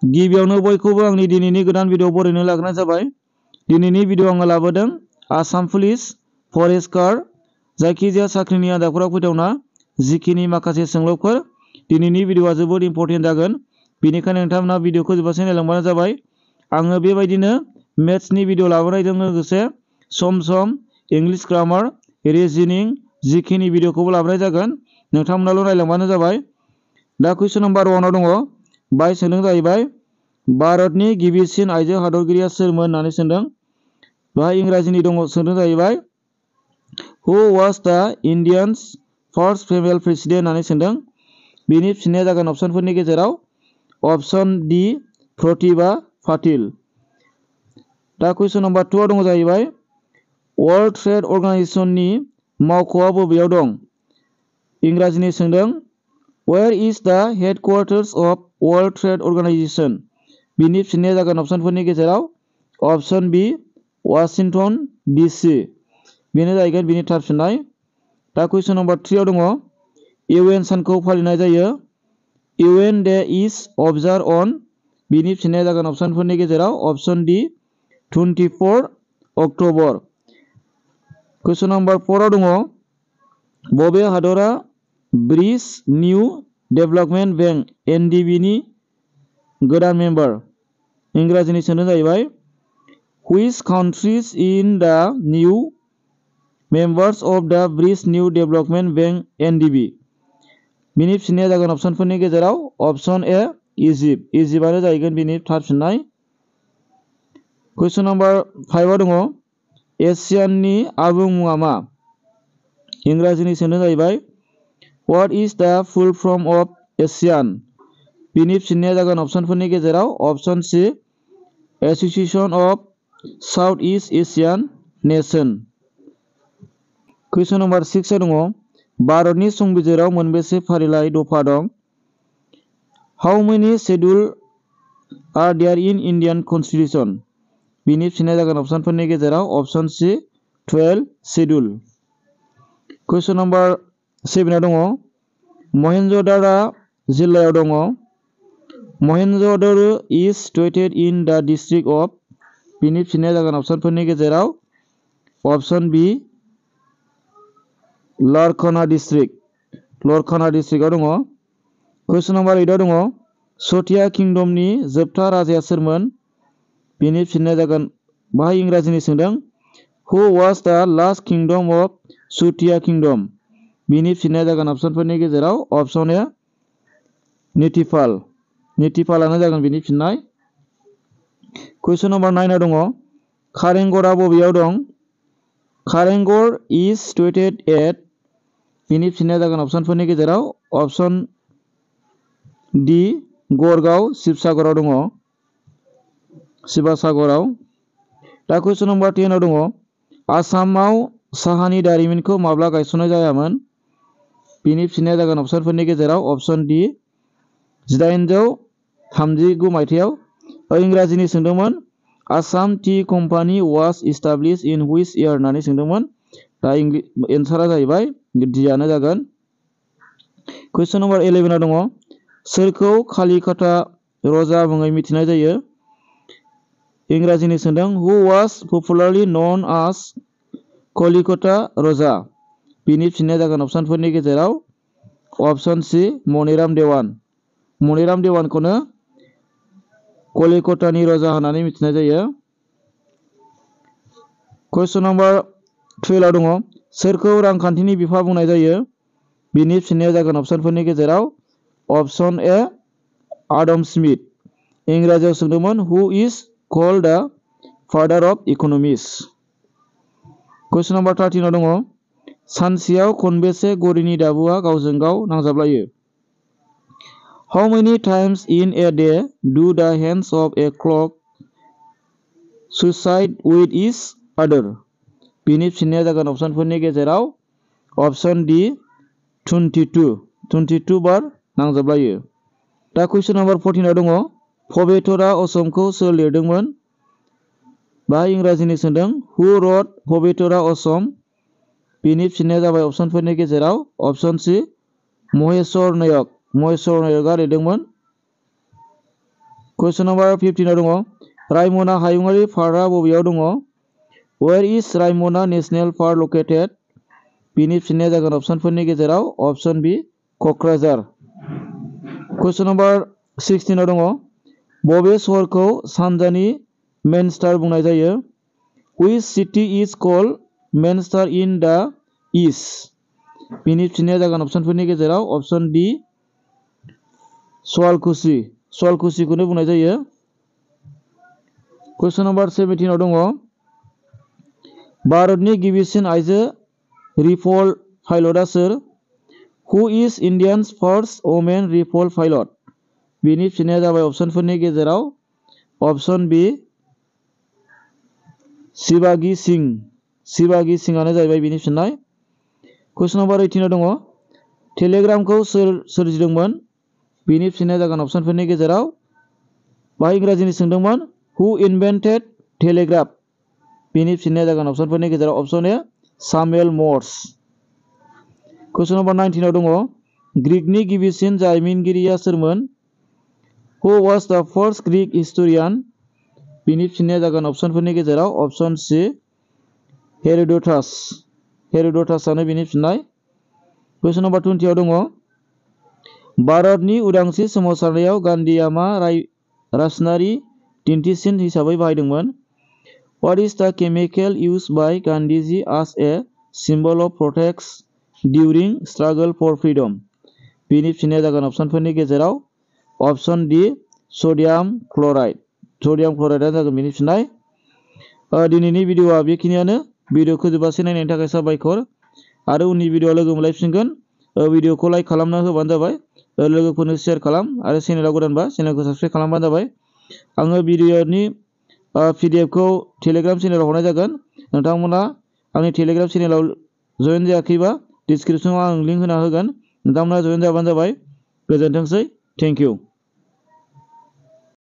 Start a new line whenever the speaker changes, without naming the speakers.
गिबियावनो बयखौबो आंनि दिनैनि गोदान भिडिअ बरायनो लाग्रोनाय जाबाय। दिनैनि भिडिअ आङो लाबोदों आसाम पुलिस फरेस्ट गार्ड जायखिजाया साख्रिनि आनजादफोराव फैथावना जिखिनि माखासे सोंलुफोर दिनैनि भिडिअआ जोबोद इम्पर्टेन्ट जागोन। बेनिखायनो नोंथांमोना भिडिअखौ जोबजासिम नायलांबानो जाबाय। आङो बेबायदिनो मेथ्सनि भिडिअ लाबोनायजों लोगोसे सम सम इंलिश ग्रामार रिजनिं जिखिनि भिडिअखौबो लाबोनाय जागोन। नोंथांमोनाल' नायलांबानो जाबाय। दा कुइसन नाम्बार 1 दङ। बाय सोंदों जाहैबाय भारतनि गिबिसिन आइजो हादरगिरिया सोरमोन होननानै सोंदों। बेहाय इंराजिनि दङ सोंदों जाहैबाय हु वाज द इन्डियान्स फार्स्ट फिमेल प्रेसिडेन्ट होननानै सोंदों। बिनि फिननाया जागोन अप्शनफोरनि गेजेराव अप्शन डि प्रतिभा पाटिल। दा कुइसन नाम्बार 2 दङ जाहैबाय वर्ल्ड ट्रेड अर्गानाइजेशननि मावख'आ बबेयाव दं? इंराजिनि सोंदों वेयर इज द हेडक्वार्टार्स अफ वर्ल्ड ट्रेड अर्गानाइजेशन? बिनि फिननाया जागोन अप्शनफोरनि गेजेराव अप्शन बि वाशिंटन डिसि। बेनो जाहैगोन बिनि थार फिननाय। दा कुइसन नाम्बार 3 दङ इउएन सानखौ फालिनाय जायो इउएन डे इज अबजार्भ अन। बिनि फिननाया जागोन अप्शनफोरनि गेजेराव अप्शन डि 24 अक्ट'बर। कुइसन नाम्बार 4 दङ बबे हादरा ब्रिज निउ डेभेलपमेन्ट बेंक एनडिबि नि गोदान मेम्बार? इंराजिनि सोंदों जाहैबाय which countries in the new members of the BRICS new development bank NDB? बिनि फिननाया जागोन अप्शनफोरनि गेजेराव अप्शन ए इजिप्ट। इजिप्टआनो जाहैगोन बिनि थार फिननाय। कुइसन नाम्बार 5 दङ एसियाननि आबुं मुङा मा? इंराजिनि सोंदों जाहैबाय व्हाट इज द फुल फर्म अफ एसियान? बिनि फिननाया जागोन अप्शनफोरनि गेजेराव option C association of south east Asian nation. Question number 6 दङ भारतनि संबिजिराव मोनबेसे फारिलाइ दफा दं? How many schedule are there in Indian constitution? बिनि फिननाया जागोन अप्शनफोरनि गेजेराव option C 12 schedule. Question number 7 दङ महेनज'दार'आ जिल्लायाव दङ। महेनज'दार' इज situated in the district of. बिनि फिननाया जागोन अप्शनफोरनि गेजेराव अप्शन बि लारकाना डिस्ट्रिक्ट। लरकाना डिस्ट्रिक्टआव दङ। कुइसन नाम्बार 8 दङ सथिया किंडमनि जोबथा राजाया सोरमोन? बिनि फिननाया जागोन बाहाय इंराजिनि सोंदों हु वाज द लास्ट किंडम अफ सथिया किंडम? बिनि फिननाया जागोन अप्शनफोरनि गेजेराव अप्शन ए नीतिपाल। नीतिपालानो जागोन बिनि फिननाय। कुइसन नाम्बार 9 दङ कारेंघरआ बबेयाव दं? कारेंघर इज सिटुएटेड एट। बिनि फिननाया जागोन अप्शनफोरनि गेजेराव अप्शन डि गड़गाव शिबसागराव दङ। शिबसागराव। दा कुइसन नाम्बार 10 दङ आसामाव साहानि दारिमिनखौ माब्ला गायसननाय जायामोन? बिनि फिननाया जागोन अप्शनफोरनि गेजेराव अप्शन डि 1839 मायथाइयाव। इंराजिनि सोंदोंमोन Assam T company was establish in which year होननानै सोंदोंमोन। दा एन्सारा जाहैबाय डिआनो जागोन। कुइसन नाम्बार 11 दङ सोरखौ कालिकाटा रजा मुङै मिथिनाय जायो? इंराजिनि सोंदों हु वाज पपुलारलि नन एज कलिकता रजा? बिनि फिननाया जागोन अप्शनफोरनि गेजेराव अप्शन सि मनिराम देवान। मनिराम देवानखौनो कलिकतानि रजा होननानै मिथिनाय जायो। कुइसन नाम्बार 12 दङ सोरखौ रांखान्थिनि बिफा बुंनाय जायो? बिनि फिननाया जागोन अप्शनफोरनि गेजेराव अप्शन ए आदम स्मिथ। इंराजियाव सोंदोंमोन who is called the father of economics? Question number 13 दङ सानसेयाव खनबेसे घड़ीनि दाबुआ गावजों गाव नांजाबलायो? How many times in a day do the hands of a clock coincide with each other? बिनि फिननाया जागोन अप्शनफोरनि गेजेराव अप्शन डि 22 बार नांजाबलायो। दा कुइसन नाम्बार 14 दङ पबेटरा असमखौ सोर लिरदोंमोन? बाहाय इंराजिनि सोंदों हु रट पबेटरा असम? बिनि फिननाया जाबाय अप्शनफोरनि गेजेराव अप्शन सि महेश्वर नायक। महेश्वर नायकआ लिरदोंमोन। कुइसन नम्बर 15 दङ रायमना हायुङारि पार्कआ बबेयाव दङ? Where is Raimona national park located? बिनि फिननाया जागोन अपसनफोरनि गेजेराव अपसन बी क'क्राझार। कुइसन नम्बर 16 दङ बबे सहरखौ सानजानि मेनस्टार बुंनाय जायो? Which city is called Manchester in the East? बिनि फिननाया जागोन अपसनफोरनि गेजेराव अपसन डी सवालकुसि। सवालकुसिखौनो बुंनाय जायो। कुइसन नम्बर 17 दङ भारतनि गिबिसिन आइजो रिपल पाइलटआ सोर? Who is India's first woman rifle pilot? बिनि फिननाया जाबाय अपसनफोरनि गेजेराव अपसन बी शिवांगी सिंह। शिवांगी सिंहआनो जाहैबाय बिनि फिननाय। कुइसन नम्बर 18 दङ टेलिग्रामखौ सोर सोरजिदोंमोन? बिनि फिननाया जागोन अपसनफोरनि गेजेराव बाहाय इंराजिनि सोंदोंमोन हु इनभेन्टेड टेलिग्राफ? बिनि फिननाया जागोन अपसनफोरनि गेजेराव अपसन ए सामुएल मर्स। कुइसन नम्बर 19 दङ ग्रीकनि गिबिसिन जारिमिनगिरिया सोरमोन? हु वाज द फर्स्ट ग्रीक हिस्टोरियान? बिनि फिननाया जागोन अपसनफोरनि गेजेराव अपसन सी हेरोडोटास। हेरोडोटासआनो बिनि फिननाय। कुइसन नम्बर 20 दङ भारतनि उदांस्रि सोमावसारनायाव गान्धीआ मा राजनारि दिन्थिसिन हिसाबै बाहायदोंमोन? What is the chemical used by Gandhiji as a symbol of protest during struggle for freedom? बिनि फिननाया जागोन अपसनफोरनि गेजेराव अपसन डी सडियाम क्लराइड। सडियाम क्लराइडआ जागोन बिनि फिननाय। दिनैनि भिडिअआ बेखिनियानो। भिडिअखौ जोबजासे नायनायनि थाखाय साबायखर आरो उननि भिडिअआव लोगो मोनलायफिनगोन। भिडिअखौ लाइक खालामना होबानो जाबाय लोगोफोरनो शेयार खालाम आरो चेनेलाव गोदानबा चेनेलखौ साबस्क्राइब खालामबानो जाबाय। आङो भिडिअनि पिडिएफखौ टेलिग्राम चेनेलाव हरनाय जागोन। नोंथांमोना आंनि टेलिग्राम चेनेलाव जयेन जायाखैबा डिसक्रिप्शनाव आं लिंक होना होगोन। नोंथांमोना जयेन जाबानो जाबाय। गोजोनथोंसै। Thank you.